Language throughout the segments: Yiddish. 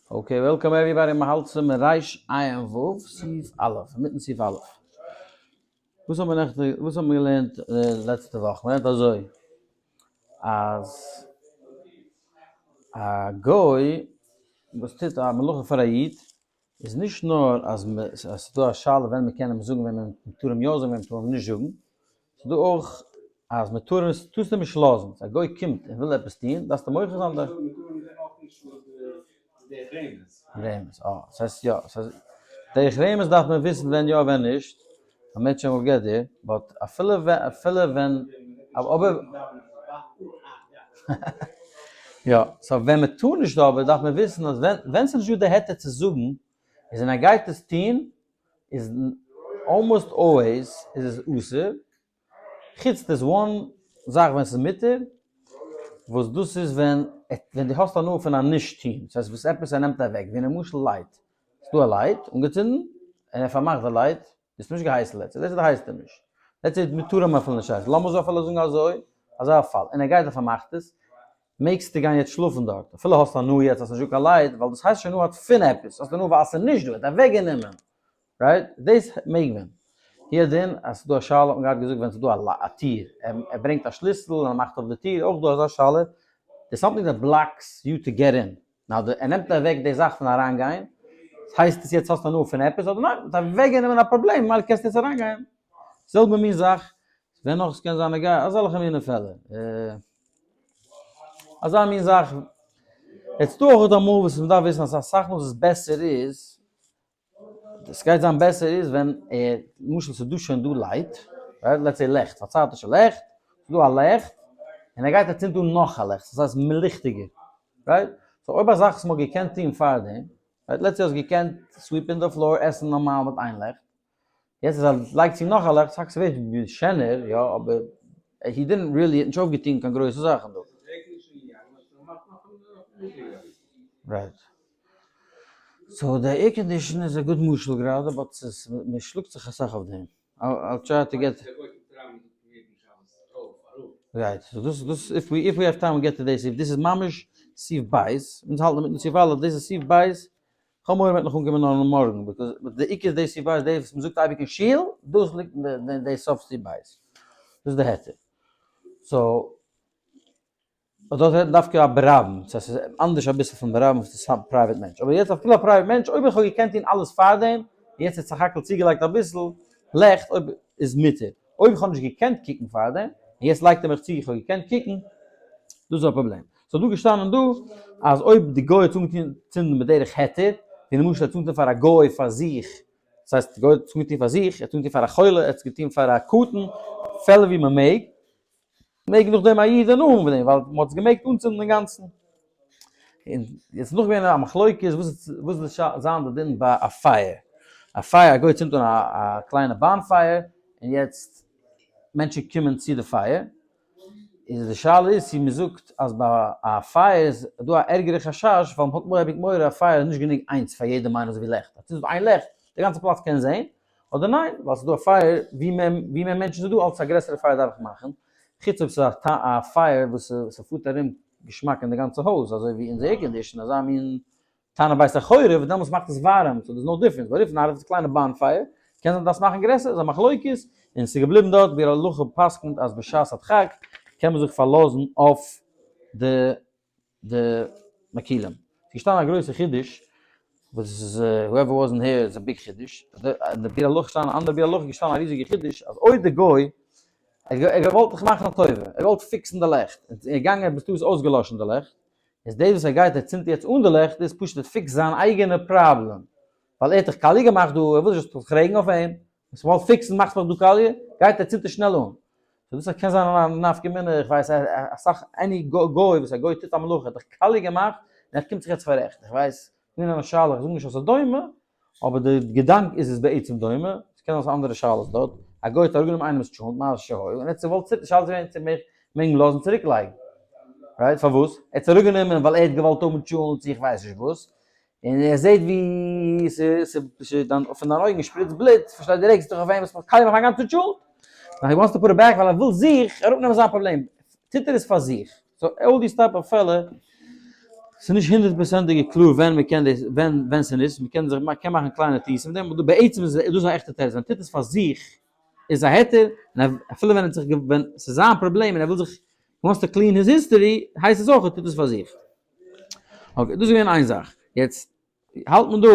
Okay, welcome everybody, מ'האלט צום ריש עין ו', סעיף א', אינמיטן סעיף א'. וואס האבן מיר נעכטן, וואס האבן מיר געלערנט לעצטע וואך? מ'לערנט אזוי, אז א גוי וואס טוט א מלאכה פאר א איד, איז נישט נאר אז ס'איז דא א שאלה ווען מ'קען אים זאגן ווען מ'טאר אים יא זאגן ווען מ'טאר אים נישט זאגן, ס'איז דא אויך אז מ'טאר עס, טארסט אים נישט לאזן, א גוי קומט און וויל עפעס טון, דארפסטו מוחה זיין די. רמז, אה, ס'הייסט יא, ס'הייסט דרך רמז דארף מען וויסן ווען יא ווען נישט, א מענטש will get there, but אפילו ווען, אפילו ווען, אבער, יא, so ווען מ'טאר נישט אבער דארף מען וויסן אז ווען, ווען ס'נישט דא די היתר צו זאגן, איז ווען ער גייט עס טון, איז almost always איז עס אסור, חוץ דאס one זאך ווען ס'איז מותר, וואס דאס איז ווען ווען דו האסט הנאה פון א נישט טון, דאס הייסט וואס עפעס ער נעמט אוועק, ווי למשל light, ס'איז דא א light אנגעצינדן, און ער פארמאכט די light, דו האסט נישט געהייסן לעצט, דאס הייסט ער נישט, לעצט איז מ'טאר אים אפילו נישט הייסן, לאמיר זאל אפילו זאגן אזוי, אזא פאל, און ער גייט און פארמאכט עס, מעגסטו גיין יעצט שלאפן דארט, אפילו האסט הנאה יעצט אז ס'נישט דא קיין light, ווייל דאס הייסט שוין הנאה האט פון עפעס, האסט הנאה ווייל ס'איז נישט דא, ער האט אוועקגענומען, right? דאס מעג מען. הוא הדין אז ס'איז דא א שאלה האט מען געהאט געזאגט ווען ס'איז דא א טיר, ער ברענגט א שליסל און ער מאכט אויף די טיר, אויך דא אזא שאלה, there's something that blocks you to get in, now ער נעמט אוועק די זאך פון אריינגיין, הייסט עס יעצט האסט הנאה פון עפעס אדער ניין? מ'האט אוועקגענומען א פראבלעם ממילא קענסטו יעצט אריינגיין. זעלבע מין זאך, ווען נאך ס'קען זיין נוגע, אזעלכע מיני פעלער. אזא מין זאך. יעצט דא אויך אמאל וואס מ'דארף וויסן אז אסאך מאל וואס בעסער איז, עס גייט זיין בעסער איז ווען ער, למשל ס'איז דא שוין דא light, right, let's say לעכט, פארצייטישע לעכט, ס'איז דא א לעכט, און ער גייט ער צינדט אן נאך א לעכט, ס'איז הייסט ליכטיגער, right? so אויב א זאך וואס מ'האט געקענט טון פארדעם, right, let's say האסט געקענט sweep ן די floor, עסן נארמאל מיט איין לעכט, יעצט אז ער לייגט צו נאך א לעכט, ס'האקט ס'ווערט שענער, יא, אבער he didn't really, האט נישט אויפגעטון קיין גרויסע זאכן דא. right. so די air condition איז א good משל גראדע, but ס'איז, מ'שלאגט זיך אסאך אויף דעם. I'll try to get. right, so דאס דאס if we if we have time we get to די סעיף, דאס איז ממש סעיף בית, אונז האלטן אינמיטן סעיף א', דאס איז סעיף בית, כ'האב מורא מ'וועט נאך אנקומען נאר מארגן, because די עיקר איז די סעיף בית, די וואס מ'זאגט אייביג אין שול, דאס ליגט אין די סוף סעיף בית, דאס איז די היתר. so און דארט רעדט מען דווקא א ברבים, ס'הייסט ס'איז אנדערש אביסל פון ברבים וואס איז א private מענטש, אבער יעצט אפילו א private מענטש, אויב איך האב געקענט טון אלעס פארדעם, און יעצט האט סך הכל צוגעלייגט אביסל לעכט, אויב איז מותר, אויב איך האב נישט געקענט קוקן פארדעם, און יעצט לייגט ער מיך צו איך האב געקענט קוקן, דאס איז א פראבלעם. ס'איז דא געשטאנען דא אז אויב די גוי האט אנגעטון צינדן בדרך היתר, ווי למשל ער האט אנגעטון פאר א גוי פאר זיך, דאס הייסט די גוי האט עס אנגעטון פאר זיך, ער האט אנגעטון פאר א חולה, ער האט עס געטון פאר א קטן, פעלער ווי מ'מעג, מעג נאך דעם א איד הנאה האבן פון דעם, ווייל מ'האט עס געמעגט אנצינדן אינגאנצן. און יעצט נאך געווען א מחלוקת וואס וואס וועט זיין די דין ביי א פייער. א פייער, א גוי צינדט אן א קליינע bonfire, און יעצט מענטשן קומען צו די פייער, איז די שאלה איז צו מ'זאגט אז ביי א פייער איז דא א ערגערע חשש, ווייל מ'האט מורא אייביג מורא א פייער איז נישט גענוג איינס פאר יעדעם איינער אזוי ווי לעכט, אז צינדסט איין לעכט, די גאנצע פלאץ קען זען, אדער ניין, ווייל ס'איז דא א פייער, ווי מער ווי מער מענטשן ס'איז דא אלץ א גרעסערע פייער דארף איך מאכן, חוץ אויב ס'איז א פייער וואס ס'פארט ארום געשמאק אין די גאנצע הויז, אזוי ווי אונזער air condition, אזא מין תנור בית החורב, דעמאלטס מאכט עס ווארעם, so there's no difference, ביי רוף נאר איז קליינע bonfire, קען זיין דארפסט מאכן גרעסער, איז א מחלוקת, און ס'איז געבליבן דארט ווי הלכה פסק'נט אז בשעת הדחק קען מען זיך פארלאזן אויף די די מקילים. ס'איז געשטאנען א גרויסע חידוש, וואס איז whoever wasn't here איז א big חידוש, אין די ביאור הלכה געשטאנען, אנדערע ביאור הלכה איז געשטאנען א ריזיגע חידוש, אז אויב די גוי, ער האט געוואלט זיך מאכן א טובה, ער האט געוואלט fix ן די לעכט, און ער איז געגאנגען בטעות אויסגעלאשן די לעכט, איז דאס וואס ער גייט ער צינדט יעצט אן די לעכט, דאס פשוט ער fix ט זיין אייגענע פראבלעם, ווייל ער האט דאך קאליע געמאכט דא, ער וויל נישט זאלסט זיך רעגן אויף אים, עס וואלט fix ן מאכסט מיך דא קאליע, גייט ער צינדט עס שנעל אן. so דאס קען זיין א נפקא מינה, איך ווייס אסאך any גוי וואס א גוי טוט א מלאכה האט דיך קאליע געמאכט און ער קומט זיך יעצט פאררעכטן, איך ווייס, געווען א שאלה, איך זאג נישט אז ס'איז דומה, אבער די געדאנק איז עס בעצם דומה, עס קען זיין ס'איז אנדערע שאלות דארט, א גוי האט אראפגענומען איינעמ'ס טשולנט, מה שהיה, און ער האט געוואלט צוריק, די שאלה איז געווען צו מעג אים לאזן צוריק לייגן, right? פארוואס? ער האט עס אראפגענומען ווייל ער האט געוואלט האבן טשולנט צו איך ווייס נישט וואס, און ער זעט ווי פון דיין אויגן שפריצט בלוט, פארשטייט דו רעגסט דיך אויף אים, וואס מאכט קאליע מיין גאנצע טשולנט? now he wants to put it back ווייל ער וויל זיך אראפנעמען זיין פראבלעם, טוט ער עס פאר זיך, so all these type of פעלער. ס'איז נישט הונדערט פראצענטיג קלאר ווען מ'קען דאס, ווען ווען ס'איז נישט, מ'קען זיך, מ'קען מאכן קליינע טעות מיט דעם, אבער בעצם איז דאס א עכטע תירוץ, ווען מ'טוט עס פאר זיך איז א היתר, און אפילו ווען ער האט זיך, ווען ס'איז זיין פראבלעם און ער וויל זיך, he wants to clean his history, הייסט עס אויך ער טוט עס פאר זיך. okay, דאס איז געווען איין זאך. יעצט האלט מען דא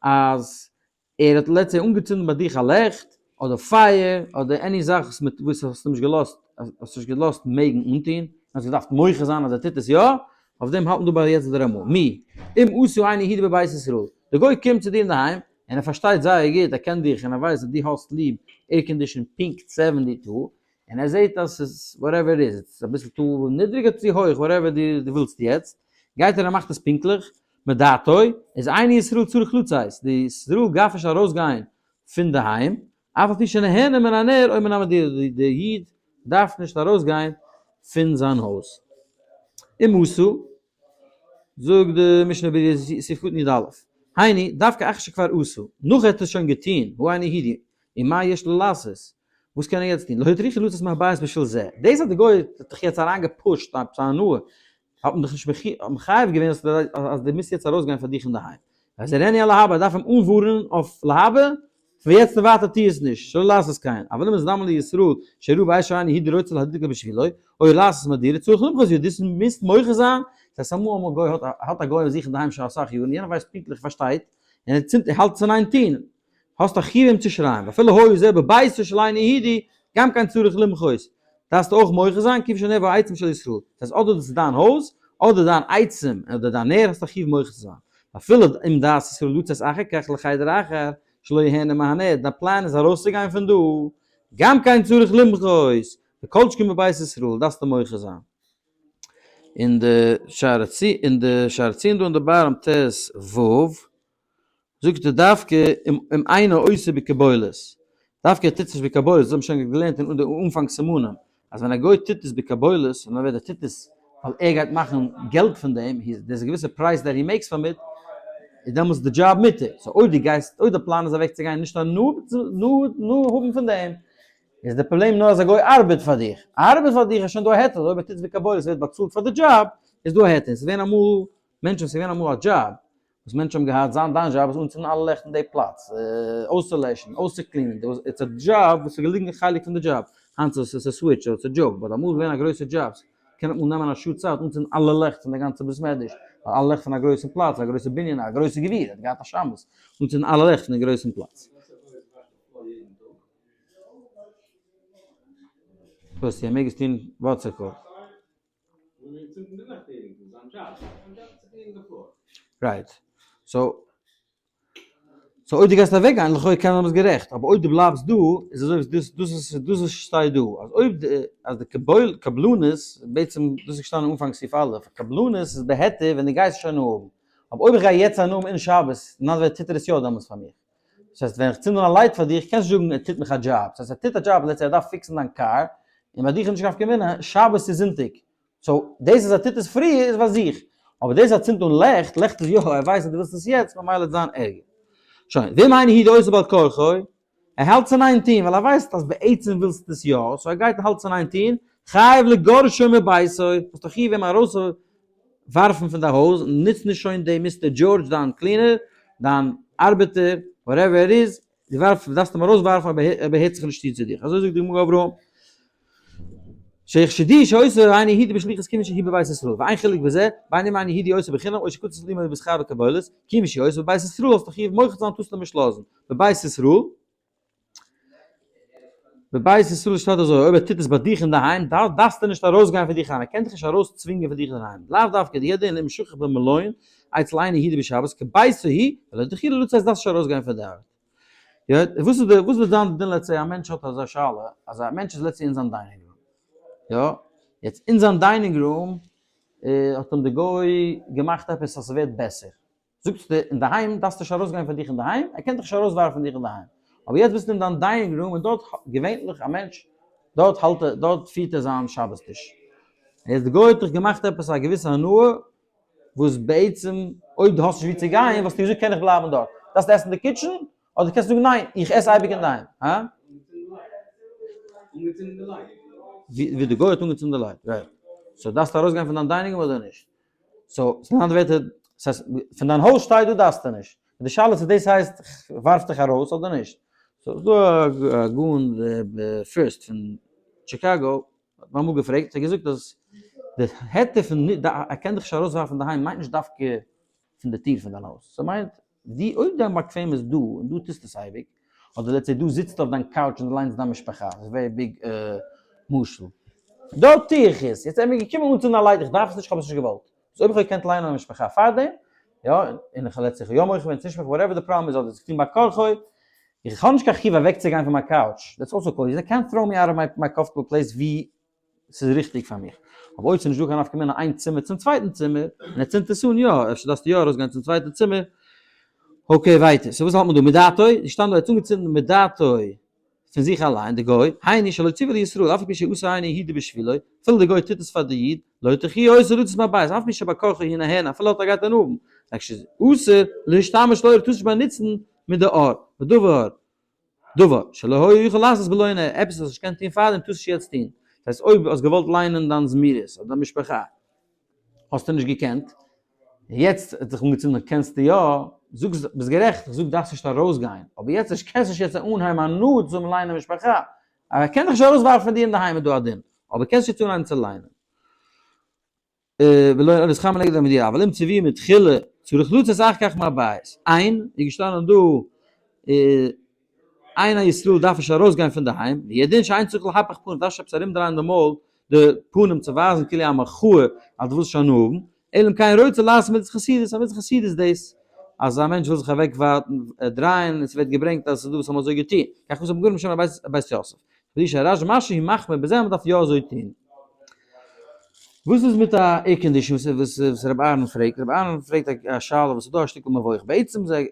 אז ער האט let's say אנגעצינדן ביי דיך א לעכט, אדער פייער, אדער any זאך וואס מיט וואס האסט אים נישט געלאזט, האסט נישט געלאזט מעגן אנטון, האסט געדארפט מוחה זיין אז ער טוט עס יא, אויף דעם האלט מען דא ביי יעצט די רמא. מי, אם עשה אינו יהודי בבית ישראל. די גוי קומט צו דיר אינדערהיים, און ער פארשטייט זייער גוט, ער קען דיך און ער ווייסט אז דו האסט ליב air condition פונקט 72, און ער זעט אז ס'איז whatever it is, ס'איז אביסל too נידריג אדער צו הויך, whatever דו ווילסט יעצט, גייט ער און מאכט עס פונקטליך, מדעתו, איז אין ישראל צריך לצאת, די ישראל דארף נישט ארויסגיין פון די היים, אף על פי שנהנה מן הנר או מן המדורה, די איד דארף נישט ארויסגיין פון זיין הויז. אם עשה, זאגט די משנה ברורה סעיף קטן י"א, היינו, דווקא אחר שכבר עשה, נאך ער האט עס שוין געטון, הוא אינו יהודי, ומה יש לו לעשות, וואס קען ער יעצט טון, לא הטריחו לצאת מהבית בשביל זה, דאס אז די גוי האט דיך יעצט אריינגעפושט עפעס א הנאה, האט מען דיך נישט מחייב געווען אז דו מוזט יעצט ארויסגיין פאר דיך אינדערהיים. הזהירנו על להבא, דארף אים אנווארענען אויף להבא, פון יעצט און ווייטער טו עס נישט, שלא לעשות כן, אבל אם נזדמן לישראל שראה בעת שאינו יהודי רוצה להדליק בשבילו, או לעשות מדורה, צריך למחות, דו מוזט מוחה זיין, ס'הייסט אמאל אמאל גוי האט האט א גוי ביי זיך אינדערהיים שוין אסאך יארן, יענער ווייסט פונקטליך פארשטייט, און ער צינדט ער האלט עס אין איין טון, האסט א חיוב אים צו שרייען, ואפילו היה זה בביתו של אינו יהודי, גם כן צריך למחות, דארפסטו אויך מוחה זיין, כיוון שהנר והעצים של ישראל, דאס הייסט אדער דאס איז דיין הויז, אדער דיין עצים, אדער דיין נר האסטו א חיוב מוחה צו זיין, ואפילו אם דעת ישראל לצאת אחר כך לחדר אחר, שלא יהנה מהנר, דיין פלאן איז ארויסצוגיין פון דא, גם כן צריך למחות, וכל שכן בבית ישראל, דארפסטו מוחה זיין. אין די שער הציון דא אין די bottom ט"ו. זאגט ער דווקא אם אינו עושה בקיבולת, דווקא ער טוט עס נישט בקיבולת, דאס האבן מיר שוין געלערנט אין די אנפאנג סימנים, אז ווען א גוי טוט עס בקיבולת, און ער טוט עס ווייל ער גייט מאכן געלט פון דעם, דער איז א געוויסע price that he makes from it, איז דעמאלטס די דזשאב מותר. so אויב דו גייסט, אויב די פלאן איז אוועק צו גיין נישט הנאה האבן פון דעם, איז די פראבלעם נאר אז א גוי ארבעט פאר דיך. ארבעט פאר דיך איז שוין דא א היתר, אויב ער טוט עס בקיבולת ווערט באצאלט פאר די דזשאב, איז דא א היתר. עס איז געווען אמאל מענטשן, עס איז געווען אמאל א דזשאב, וואס מענטשן האבן געהאט זיין דיין דזשאב איז אנצינדן אלע לעכט אין די פלאץ, אויסצולעשן, אויסצוקלינען, it's a job וואס איז געליגן א חלק פון די דזשאב, היינט איז עס א switch, it's a joke, but אמאל איז געווען א גרויסע דזשאב, ס'קען אמאל נעמען א שעה צייט אנצינדן אלע לעכט פון די גאנצע בית מדרש, ווייל אלע לעכט פון א גרויסן פלאץ, א גרויסע בנין, א גרויסע גביר האט געהאט א שמש, אנצינדן אלע לעכט פון די גרויסן פלאץ. וואס, ער מעג עס טון what's it called? right. so so אויב דו גייסט אוועק גיין לכאו' קען זיין ביסט גערעכט, אבער אויב דו בלייבסט דא איז אזוי ווי דאס דאס איז דאס וואס שטייט דא, אז אויב די אז די קבלנות, בעצם דאס איז געשטאנען אנפאנג סעיף א', קבלנות איז בהיתר ווען דו גייסט שוין האבן, אבער אויב איך גיי יעצט הנאה האבן אין שבת, נאר ווער טוט ער עס יא דעמאלטס פאר מיך? דאס הייסט ווען איך צינד אן א light פאר דיך קענסט נישט זאגן ער טוט מיך א דזשאב, דאס הייסט ער טוט א דזשאב let's say ער דארף פיקסן דיין קאר, און ביי דיך איז נישט קיין נפקא מינה, שבת צו זונטאג, so דאס אז ער טוט עס פריער איז פאר זיך, אבער דאס אז ער צינדט אן לעכט, לעכט איז יא, ער ווייסט אז דו ווילסט עס יעצט ממילא וועט זיין ערגער. שוין, ואם אינו יהודי עושה בעל כרחו, ער האלט עס אין איין טון ווייל ער ווייסט אז בעצם ווילסטו עס יא, so ער גייט און האלט עס אין איין טון, חייב לגרשו מביתו, האסט א חיוב אים ארויס ווארפן פון די הויז, נוץ נישט שוין די מיסטער דזשארדזש דיין cleaner, דיין ארבעטער, whatever ער איז, דו ווארף, דארפסט אים ארויסווארפן אויב ער הערט זיך נישט צו צו דיך, אזוי זאגט די גמרא אברהם. שיחשדו שעושה אינו יהודי בשליחות כיוון שהוא בבית ישראל, ואין חילוק בזה, בין אם אינו יהודי עושה בחינם או שקצץ עמו בשכר בקיבולת, כיוון שעושה בבית ישראל האסטו חיוב מוחה זיין טארסט אים נישט לאזן, בבית ישראל, בבית ישראל שטייט אזוי, אויב ער טוט עס ביי דיך אינדערהיים, דארפסטו נישט ארויסגיין פון דיך אהיים, ער קען דיך נישט ארויסצווינגען פון דיך אינדערהיים, לאו דווקא די ידען אם שכח במלון, אצל אינו יהודי בשבת, כביתו הוא, ולא דחילו לצאת דארפסט נישט ארויסגיין פון דארט. יא, וואס איז די, וואס וועט זיין די דין let's say א מענטש האט אזא שאלה, אז א מענטש איז let's say אין זיין dining room, יא, יעצט אין זיין dining room האט אים די גוי געמאכט עפעס אז ס'ווערט בעסער, זאגסטו אינדערהיים דארפסטו נישט ארויסגיין פון דיך אינדערהיים, ער קען דיך נישט ארויסווארפן פון דיך אינדערהיים, אבער יעצט ביסטו אין דיין dining room און דארט געווענליך א מענטש דארט האלט ער דארט פירט ער זיין שבת טיש, יעצט די גוי האט דיך געמאכט עפעס א געוויסע הנאה וואס בעצם אויב דו האסט נישט וואו צו גיין וואלסטו געזאגט קען איך בלייבן דארט, דארפסט עסן אין די kitchen אדער קענסטו זאגן ניין איך עס אייביג אינדערהיים, הא? ווי די גוי האט אנגעצינדן די light, right. so דארפסטו ארויסגיין פון דיין dining room אדער נישט? So, אין אנדערע ווערטער, ס'הייסט, פון דיין הויז שטייט דא דארפסטו נישט. די שאלה איז צו דאס הייסט כ'ווארף דיך ארויס אדער נישט. So, ס'איז דא א גאון פירסט פון טשיקאגא, האט מיר אמאל געפרעגט, האט ער געזאגט אז די היתר פון ער קען דיך נישט ארויסווארפן פון די היים מיינט נישט דווקא פון די טיר פון דיין הויז, ס'מיינט די אויב דיין באקוועם איז דא און דו טוסט עס אייביג, אדער let's say דו זיצט אויף דיין couch און דו ליינסט דיין משפחה, ס'איז very big משל, דארט טו איך עס, יעצט ער מיר געקומען אנצינדן א light, איך דארף עס נישט, איך האב עס נישט געוואלט, so אויב איך האב געקענט ליינען א משפחה פארדעם, יא, און איך let's say איך האב יא מוחה געווען צו נישט מוחה, whatever די פראבלעם איז, אדער עס געטון בעל כרחו, איך האב נישט קיין חיוב אוועקצוגיין פון מיין couch, that's also called, you can't throw me out of my comfortable place ווי ס'איז ריכטיג פאר מיך. אבער אויב ס'איז נישט דא קיין נפקא מינה איין צימער צום צווייטן צימער, און ער צינדט עס אן, יא, אפשר דארפסטו יא ארויסגיין צום צווייטן צימער. Okay ווייטער. So וואס האלט מען דא? מדעתו? די שטאנד דא ער האט אנגעצינדן מדעתו פון זיך אליין, די גוי, היינו שלא ציוה לישראל, אף על פי שעשה אינו יהודי בשבילו, אפילו די גוי טוט עס פאר די איד, לא תחי' אותו לצאת מהבית, אף על פי שבעל כרחו הוא נהנה, אפילו האט ער געהאט אן אבן, רק שאסור להשתמש לאור, טארסט נישט באנוצן מיט די אור, ודבר. דבר, שלא היה יכול לעשות בלא נר, עפעס וואס האסט נישט געקענט טון פארדעם טארסט נישט יעצט טון. דאס הייסט אויב האסט געוואלט ליינען דיין זמירות אדער דיין משפחה, האסטו נישט געקענט, און יעצט האט זיך אנגעצינדן קענסטו יא, זאגסט ביסט גערעכט, איך זאג דארפסט נישט ארויסגיין, אבער יעצט נישט קענסט נישט יעצט אנהייבן הנאה צו האבן ליינען משפחה, ער קען דיך נישט ארויסווארפן פון דיר אינדערהיים איז דא א דין, אבער קענסט יעצט אנהייבן צו ליינען. ולא ארז חמה נגד המדינה, אבל אם צבי מתחילה צריך לצאת אחר כך מהבית. איין, איז געשטאנען דא, איין א ישראל דארף נישט ארויסגיין פון די היים, וידין שאין צריך להפך פנים, דארף נישט עפעס ארומדרייען די מויל, די פנים צו ווייזן כאילו א מחאה אז דו ווילסט שוין האבן, אלא אם כן רוצה לעשות מצות חסידות, א מצות חסידות איז דאס אז א מענטש וויל זיך אוועק דרייען און ס'ווערט געברענגט אז ס'איז דא וואס האבן אזוי געטון, כך כתוב בגמרא בשם בית יוסף. ווי שהרש משי מחמיר בזה אז מ'דארף יא אזוי טון. וואס איז מיט א air condition וואס וואס וואס רבי אהרן פרעגט? רבי אהרן פרעגט א שאלה וואס איז דא א שטיקל מבוך. בעצם זיי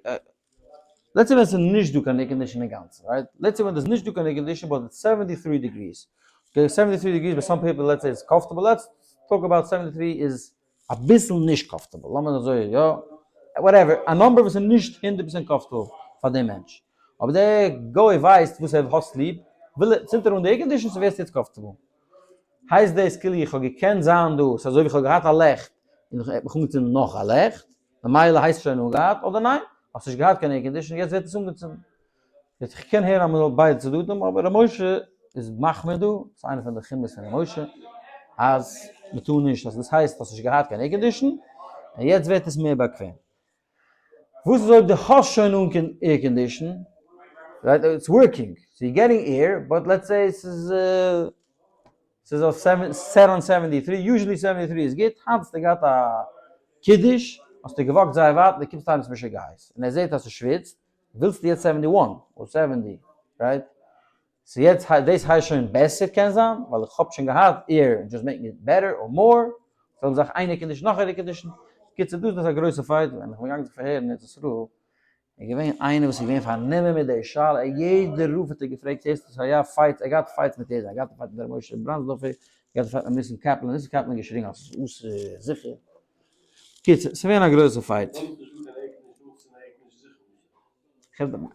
let's say ווען ס'איז נישט דא קיין air condition אינגאנצן, right? Let's say ווען ס'איז נישט דא קיין air condition but it's 73 degrees. Okay, 73 degrees ביי some people let's say is comfortable, let's talk about 73 איז אביסל נישט comfortable, לאמיר אזוי יא, whatever, א number וואס איז נישט 100% comfortable פאר דעם מענטש, אבער דער גוי ווייסט וואס ער האט ליב, וויל ער, צינדט ער אן די air condition ס'ווערט יעצט comfortable. הייסט דאס כאילו איך האב געקענט זיין דא, ס'איז אזוי ווי איך האב געהאט א לעכט, און איך האב מיך אנגעצינדן נאך א לעכט, ממילא הייסט שוין אנגעהאט, אדער ניין, האסט נישט געהאט קיין air condition, יעצט ווערט עס אנגעצינדן. יעצט איך קען הערן אז מ'זאל ביידע צדדים, אבער ר' משה איז מחמיר דא, ס'איז איינע פון די חומרות פון ר' משה, אז מ'טאר נישט, אז דאס הייסט האסט נישט געהאט קיין air condition, און יעצט ווערט עס מער באקוועם. וואס איז אויב דו האסט שוין אן קיין air condition, right, it's working, so you getting air, but let's say ס'איז ס'איז אויף set on 73, usually 73 איז גוט, היינט האסטו געהאט א קידוש, האסטו גע walk ט זייער ווייט, און דו קומסט אהיים ביסט משוגע הייס, און ער זעט אז ס'שוויצט, ווילסטו יעצט 71 אר 70, right? So יעצט דאס הייסט שוין בעסער קען זיין, ווייל איך האב שוין געהאט air, just making it better or more, זעלבע זאך איין air condition נאך air condition, בקיצור דא איז דאס א גרויסע fight, ווען איך בין געגאנגען זיך פארהערן אין ארץ ישראל, איז געווען איינער וואס איז געווען פארנומען מיט די שאלה, יעדער רב האט ער געפרעגט, הערסט עס היה fight, ער געהאט fights מיט יעדער, ער געהאט א fight מיט ר' משה בראנדסדארפער, ער געהאט א fight מיט ניסן קאפלאן, ניסן קאפלאן האט געשריגן אז עס איז אסור, זיכער, קיצור, ס'איז געווען א גרויסע fight.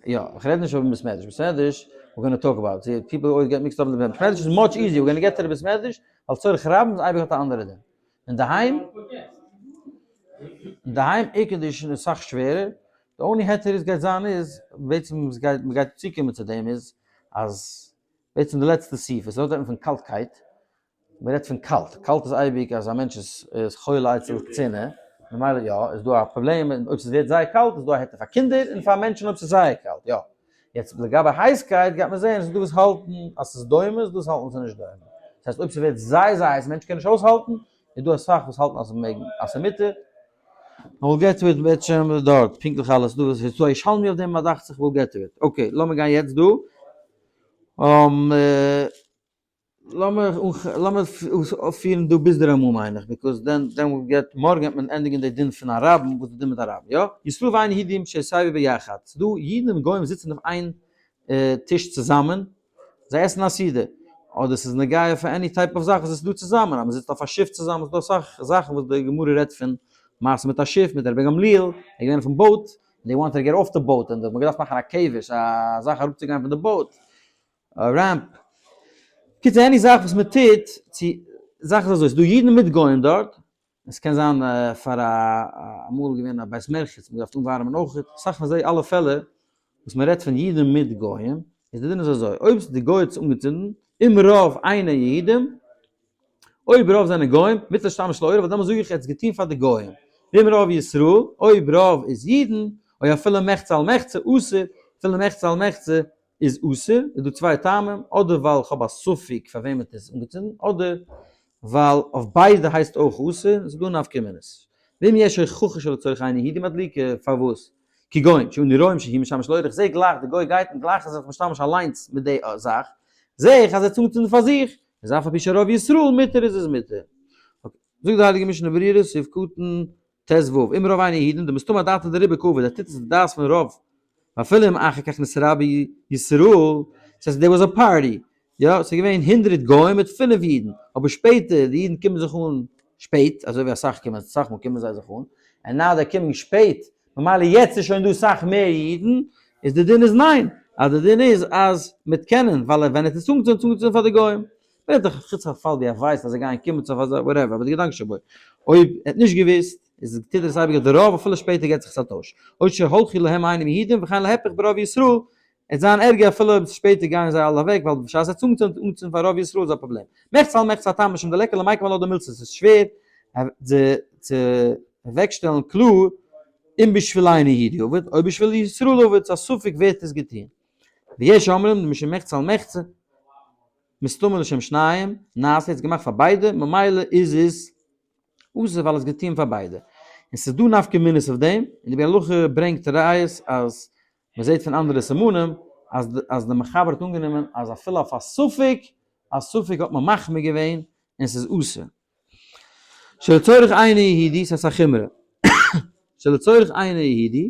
יא, איך רעד נישט אויפן בית מדרש, בית מדרש, we're gonna talk about, see, people always get mixed up in the בית מדרש is much easier, we're gonna get to the בית מדרש, ווייל צורך רבים איז אייביג האט א אנדערע דין. אינדערהיים, אינדערהיים air condition איז סאך שווערער, די only היתר איז גייט זיין איז, בעצם גייט, מ'גייט צוקומען צו דעם איז, אז בעצם די לעצטע סעיף, עס רעדט מען פון קאלטקייט, מען רעדט פון קאלט, קאלט איז אייביג אז א מענטש איז חולה אצל קצינה, ממילא יא, איז דא א פראבלעם, און אויב ס'ווערט זייער קאלט איז דא א היתר פאר קינדער און פאר מענטשן אויב ס'איז זייער קאלט, יא. יעצט לגבי הייסקייט גייט מען זען, ס'איז דא וואס האלטן אז ס'איז דומה, ס'איז דא וואס האלטן ס'איז נישט דומה. דאס הייסט אויב ס'ווערט זייער זייער הייס, מענטש קען נישט אויסהאלטן, איז דא אסאך וואס האלטן אז ס'מעג, אז ס'איז מותר. We'll get to it בעצם דארט, פונקטליך אלעס דא, ס'איז דא א ירושלמי אויף דעם דאכט זיך, we'll get to it. Okay, לאמיר גיין יעצט דא. לאמיר פירן דא ביז די רמ"א מיין איך, because then then we'll get, מארגן וועט מען ענדיגן די דין פון א רבים, וואס איז די דין מיט א רבים, יא? ישראל ואין יהודים שיסבו ביחד, ס'איז דא אידן און גוים זיצן אויף איין טיש צוזאמען, זיי עסן א סעודה, אדער ס'איז נוגע פאר any type of זאך וואס איז דא צוזאמען, אז מ'זיצט אויף א שיף צוזאמען, ס'איז דא אסאך זאכן וואס די גמרא רעדט פון מעשה מיט א שיף, מיט רבי גמליאל, ער איז געווען אויפן boat, they wanted to get off the boat, און מ'האט געדארפט מאכן א כבש, א זאך אראפצוגיין פון די boat. א ramp. קיצור any זאך וואס מען טוט צו זאך איז אזוי ס'דא אידן מיט גוים דארט, עס קען זיין פאר א אמאל געווען א בית מרחץ, מען דארף אנווארעמען אויך, אסאך פון זיי אלע פעלער וואס מען רעדט פון אידן מיט גוים, איז די דין איז אזוי, אויב די גוי האט עס אנגעצינדן, אם רוב אינן יהודים, אויב רוב זענען גוים, מותר להשתמש לאורה, ווייל דעמאלס זאג איך ער האט עס געטון פאר די גוים. ואם רוב ישראל, אויב רוב איז אידן, או אפילו מחצה על מחצה, אסור, אפילו מחצה על מחצה איז אסור, איז דא צוויי טעמים, אדער ווייל איך האב א ספק פאר וועם האט עס אנגעצינדן, אדער ווייל אויף ביידע הייסט אויך אסור, עס איז דא נפקא מינות. ואם יש הוכחה שלצורך אינו יהודי מדליקה, פארוואס? כגון שאנו רואים שהוא משמש לאורה, איך זע גלייך די גוי גייט און גלייך איז ער זיך משתמש אליינס מיט די זאך, זע איך אז ער צינדט אן פאר זיך, איז אף על פי שרוב ישראל מותר איז עס מותר. okay, זאגט די הייליגע משנה ברורה סעיף קטן ט ו, אם רוב אינן יהודים, דמסתמא אדעתא דרובא קעביד, ער טוט עס די דעת פון רוב, ואפילו אם אחר כך נתרבו ישראל, ס'הייסט there was a party, יא, ס'איז געווען 100 גוים מיט פינף אידן, אבער שפעטער, די אידן קומען זיך אן שפעט, אזוי ווי אסאך קומען, אסאך מאל קומען זיי זיך אן, and now they're coming שפעט, ממילא יעצט איז שוין דא סאך מער אידן, איז די דין איז ניין, אז די דין איז אז מיט קענען, ווייל ווען עס איז אנגעצינדן איז אנגעצינדן פאר די גוים. מ'רעדט דאך חוץ א פאל ווי ער ווייסט אז זיי גייען קומען צו אזא whatever, אבער די געדאנק שבו, אויב ער האט נישט געוואוסט, איז טוט ער עס אייביג אויף די רוב אפילו שפעטער געט זיך עס א טויש. או שהלכו להם אינם יהודים וכן להיפך ברוב ישראל, עס זיין ערגער אפילו אויב שפעטער גייען זיי אלע אוועק ווייל בשעת ער צונגט אנצינדן פאר רוב ישראל איז א פראבלעם. מחצה על מחצה הטעם משום דליכא למייקם עלה דמילתא עס איז שווער צו אוועקשטעלן קלאר אם בשבילנו הוא דעבד או בשביל ישראל עבד ס'איז א ספק ווער האט עס געטון. ויש אומרים משום מחצה על מחצה מסתמא לשם שניים נעשה איז געמאכט פאר ביידע ממילא איז עס אסור ווייל עס געטון פאר ביידע. און ס'איז דא נפקא מינות אויף דעם און די ביאור הלכה ברענגט ראיות אז מען זעט פון אנדערע סימנים אז אז די מחבר האט אנגענומען אז אפילו אויף א ספק, א ספק האט מען מחמיר געווען און ס'איז אסור. שלצורך אינו יהודי, ס'הייסט א חומרא. שלצורך אינו יהודי,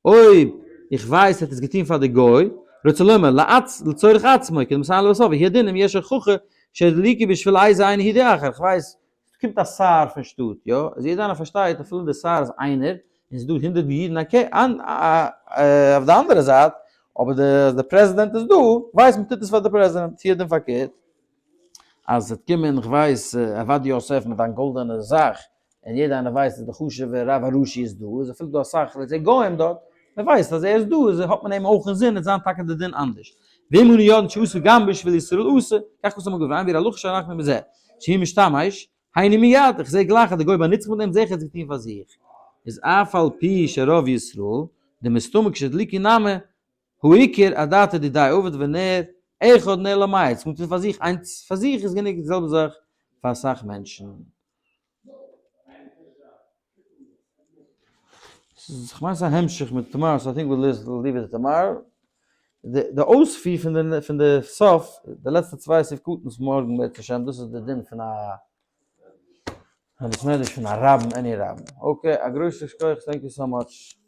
אויב איך ווייס ער האט עס געטון פאר די גוי, רוצה לומר לעצ לצורך עצמו, כדמסייע לבסוף, והוא הדין אם יש הוכחה שהדליקו בשביל איזה אינו יהודי אחר, איך ווייס קומט א שר פון שטאט, יא? אז יעדער איינער פארשטייט אפילו דער שר איז איינער, און ס'איז דא הונדערט אידן אויף די אנדערע זייט, אבער די די פרעזידענט איז דא, ווייסט מען טוט עס פאר די פרעזידענט, צו דעם פארקערט, אז ס'וועט קומען כ'ווייס עובדיה יוסף מיט זיין גאלדענע זאך, און יעדער איינער ווייסט אז די חשוב'ע רב הראשי איז דא, איז אפילו דא אסאך let's say גוים דארט, מען ווייסט אז ער איז דא, איז האט מען אים אויך אינזין, וועט זיין טאקע די דין אנדערש. ואם אנו יודעין שעשו גם בשביל ישראל אסור, כך כתב המגן אברהם ביאור הלכה שאנחנו בזה, שהוא משתמש, היינו מיד, איך זעה גלייך אז די גוי באנוצט זיך מיט דעם, זעה איך ער האט עס געטון פאר זיך. איז אף על פי שרוב ישראל, דמסתמא כשהדליקו נמי, הוא עיקר אדעתא דידיה עביד ונר אחד נר למאה, עס קומט פאר זיך, איינס פאר זיך איז גענוג די זעלבע זאך פאר אסאך מענטשן. כ'מיין ס'איז א המשך מיט tomorrow, so I think we'll leave it tomorrow. די אויספיר פון די סוף, די לעצטע צוויי סעיף קטן'ס מארגן בעזרת השם, דאס איז די דין פון א בית מדרש פון א רבים, any רבים. okay, א גרויסע שכוח, thank you so much.